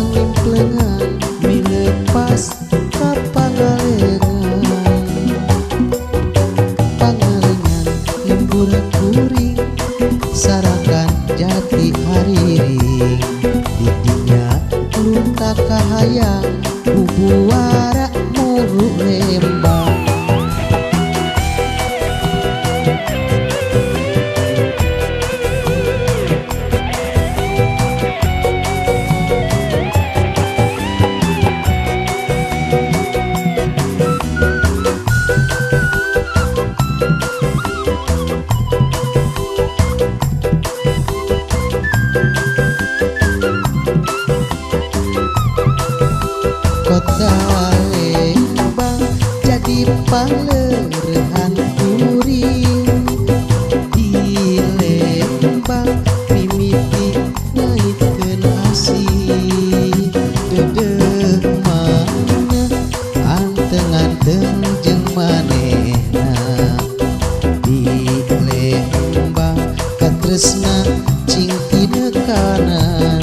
pangimplengan milepas ka pangalengan. Pangalengan lembur kuring sarakan jati hariring. Didinya lunta kahayang bubuara muru Lembang. Kota Lembang jadi palerehan kuring. Di Lembang mimiti ngaitkeun asih. Deudeuh mana anteng-anteng jeung manehna. Di Lembang katresna cing tinekanan.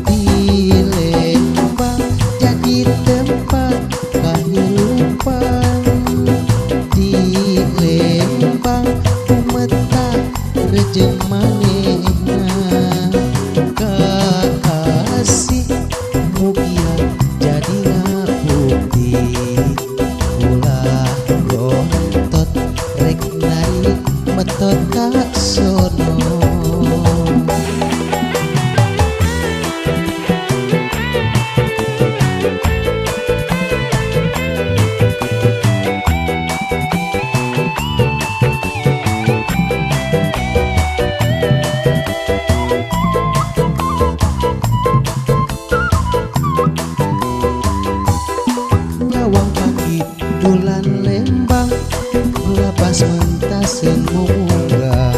Di Lembang jadi tempat kahirupan. Di Lembang kumeta rejeng manehna. Kakasih mugia jadi ngabukti. Ulah gontot rek narik metot ka sono. Lawang pakidulan Lembang lapas mentaseun munggah.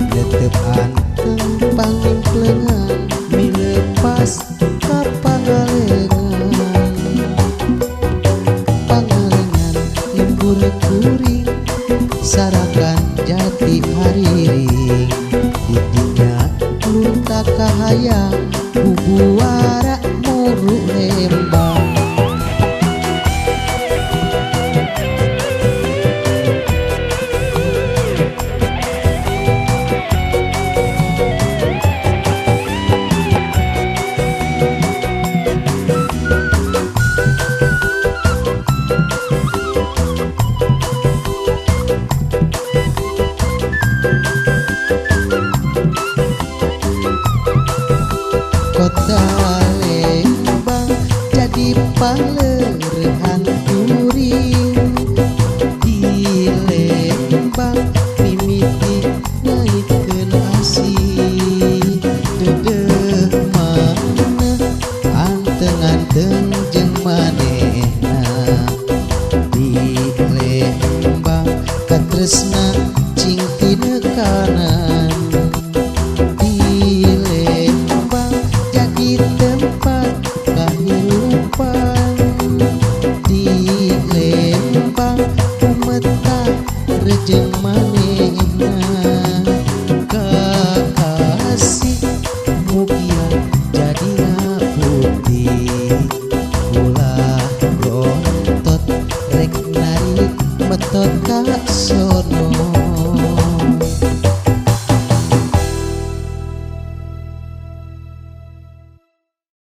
Netep anteng pangimplengan milepas ka pangalengan. Pangalengan lembur kuring sarakan jati hariring. Didinya lunta kahayang bubuara muru Lembang. Kota Lembang jadi palerehan kuring. Di Lembang mimiti ngaitkeun asih. Deudeuh mana anteng-anteng jeung manehna. Di Lembang katresna cing tinekanan. Di Lembang jadi tempat kahirupan. Di Lembang kumeta rejeng manehna.